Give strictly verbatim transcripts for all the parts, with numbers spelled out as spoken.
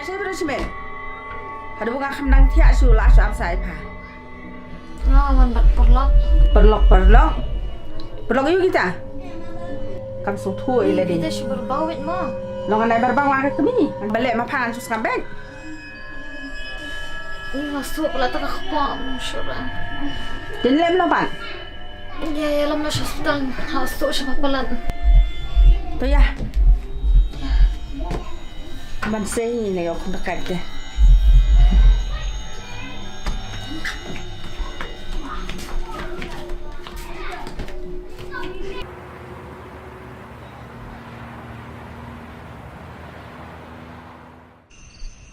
Te bro shime. Haduh ba nga kham nang thiah shuh la shu am sa ïa pha. Nga wan bad paralok. Paralok, paralok. Paralok ïa kita. Kam sngewthuh ïa lade. Kita shu berbau wit mo. Long ngan ai berbau nga ka kmie. Ngan ba leh ma pha ngan shu sngap beit. Nga sngewthuh pala ta ka kpong shu ba. Din lem lo ban. Ïa, ïalam noh sha hospital, ha suk sha palat. To ïa. Ban sei ne ïa khun dekat de.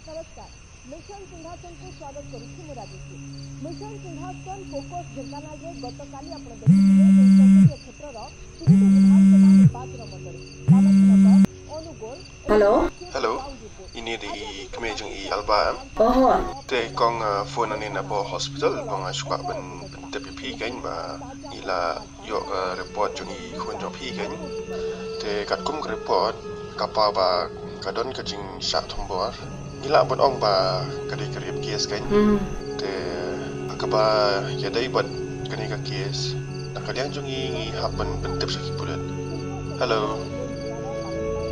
ନମସ୍କାର। ମିଶନ ସିଂହାସନକୁ ସ୍ୱାଗତ କରୁଛି ମୁଁ ରାଜଶ୍ରୀ। ମିଶନ ସିଂହାସନ ଫୋକସ୍ ଢେଙ୍କାନାଳରେ ଗତକାଲି ଆପଣ ଦେଖିଥିଲେ ଏହି ସଂସଦୀୟ କ୍ଷେତ୍ରର ତିନିଟି ବିଧାନସଭା ନିର୍ବାଚନ ମଣ୍ଡଳୀ କାମାକ୍ଷୀନଗର, ଅନୁଗୋଳ ଏବଂ Hello। Hello। Ine de i kmie jong i Alba em? Oho. Te kong, uh, phone ane na po hospital, kong, uh, shuwa ban ban tip i phi keng ba i la ïoh ka report jong i khun jong phi keng. Te katkum ka report ka paw ba ka don ka jingshah thombor. Ngi lah ban ong ba ka dei ka rape case keng. Hmm. Te ha kaba ïadei bad kane ka case, na ka liang jong ngi ngi hap ban pyntip sha ki pulit. Hello.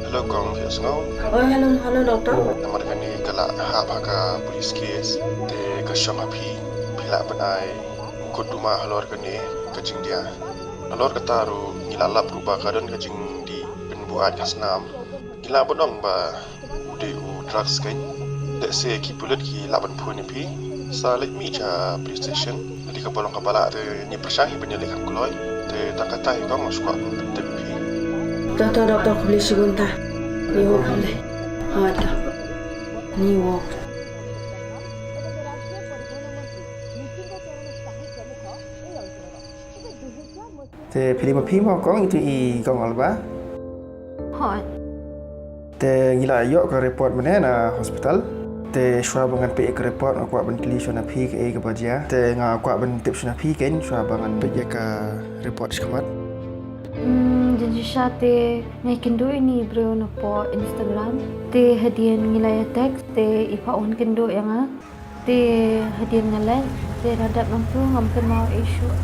Hello kong, phi sngew? Oh, hello, hello doctor. Namar kane ka la hap ha ka police case, te ka shong ha phi, phi lah ban ai kut duma halor kane ka jingdia. Nalor kata ruh ngi la lap ruh ba ka don ka jingdih pynbuaid ka snam. Ngi lah ban ong ba u dei u drugs keng. Lehse ki pulit ki lah ban phone ïa phi. Sa leit mih sha police station. Lada ka ba long kaba lah te ngi pyrshang hi ban ïaleh kham kloi. Te tang kata hi kong nga sngewbha ban pyntip ïa phi. To to doctor, khublei shibun ta. Ngi wok khublei. Ha to. Ngi wok. Te phi dei ma phi mo kong, itu i kong Alba? Hooid. Te ngi la ïoh ka report mynne na hospital. Te shuwa ba ngan peit ïa ka report nga kwah ban kylli shuwa na phi kaei kaba jia. Te nga kwah ban tip shuwa na phi keiñ shuwa ba ngan peit ïa ka report shakhmat. Hmm, jingshisha te nga ïakynduh ïa une i briew napoh Instagram. Te hadien ngi la ïa text te i phah un kynduh ïa nga. Te hadien nga leit, te la dep nangtu ngam kynmaw ei shuh.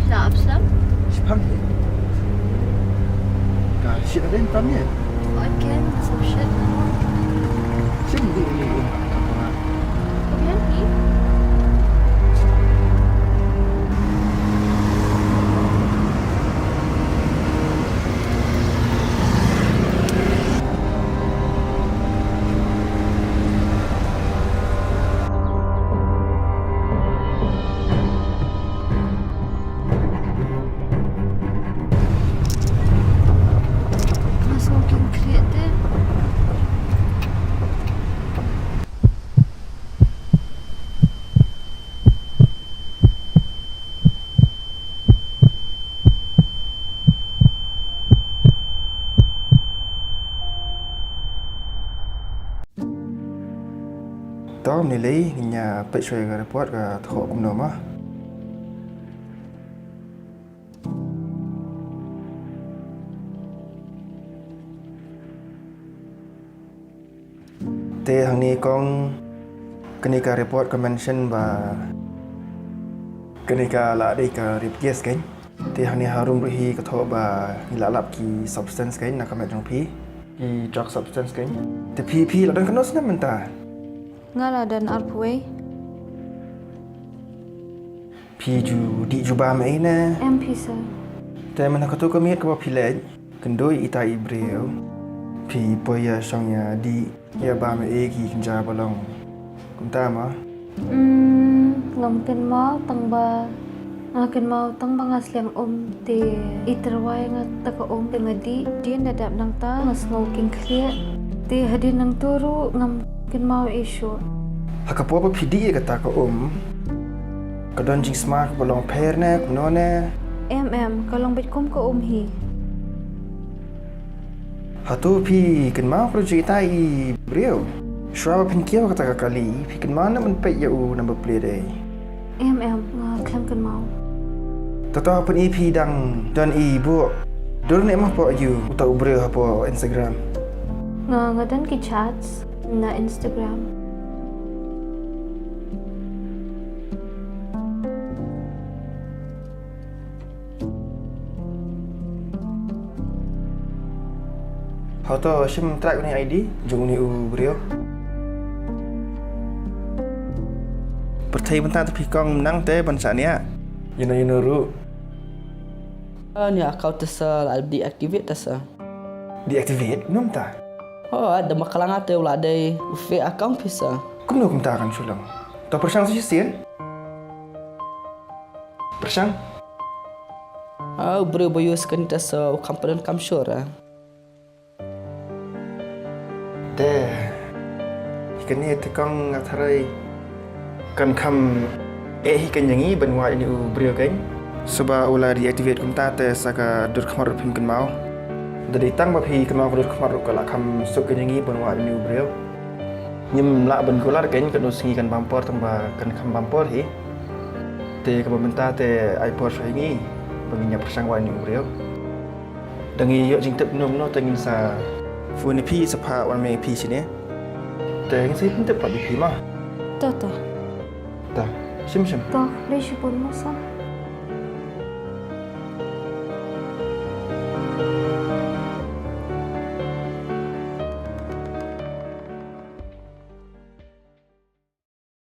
Phi la ap slem? Shiphang hi. Ka shit ring tam ye. Oi ken, so shit. Shim di ni. Ka panga. Ko bian hi. Nga sngewkhia te. To, mynne lei ngin ïa peit shuwa ïa ka report ka thoh kumno ma. Te hangne kong, kane ka report ka mention ba kane ka la dei ka rape case keiñ. Te hangne harum ruh hi ka thoh ba ngi la lap ki substance keiñ na ka met jong phi. Ki drug substance keiñ. Te phi, phi la don katno snem mynta? Nga la don arphew wei. Phi ju dih ju bam ei ne? Em phi sir. Te mynta kato ka miet kaba phi leit, kynduh ïa ita i briew, phi poi ïa shong ïa dih ïa bam ei ki kynja ba long kumta ma? Hmm, ngam kynmaw tang ba, nga kynmaw tang ba nga slem um te i tyrwa ïa nga ta ka um te nga dih, dien da dap nangta nga sngew kheiñ khlieh. Te hadien nangta ruh ngam kynmaw ei shuh. Ha ka por ba phi dih ïa kata ka um, ka don jingsma kaba long pher ne kumno ne? Em em, ka long beit kum ka um hi. Hato phi kynmaw ka jingitai i briew? Shuwa ba phin kiew kata ka kali, phi kynmaw ne ban peit ïa u number plate ei? Em em, nga khlem kynmaw. Tato phin i phi dang don i buh dur ne em hapoh ïa uta u briew hapoh Instagram? Nga, nga don ki chats na Instagram. Hato shim track une i I D jong une u briew. Pyrthei mynta te phi kong nang te ban shaniah. Ïano ïano ruh. Ïa une account te sa la deactivate te sa. Deactivate? Kumno mynta? Oh, da ma ka la nga te u la dei u fake account phi sa. Kumno kumta kan shu long? To pyrshang sa shisien. Pyrshang. Ah, u briew ba use kane te sa u kham pyndonkam shuh ah. Te hi kane te kong nga tharai kan kham eh hi kan ïa ngi ban wad ïa une u briew kan. Shuwa ba u la deactivate kumta te sa ka dur khmat ruh phim kynmaw. Da dei tang ba phi kynmaw ka dur khmat ruh ka la kham suk kan ïa ngi ban wad ïa une u briew. Ngim lah ban kular kan, katno sngi kan bam por tang ba kan kham bam por hi. Te kaba mynta te ai por shuwa ïa ngi ba ngin ïa pyrshang wad ïa une u briew. Da ngi ïoh jingtip kumno kumno te ngin sa phone ïa phi, sa phah wan ma ïa phi shane. Te ngin sa pyntip pat ïa phi ma. To to. To, shim shim. To, khublei shibun mo sa.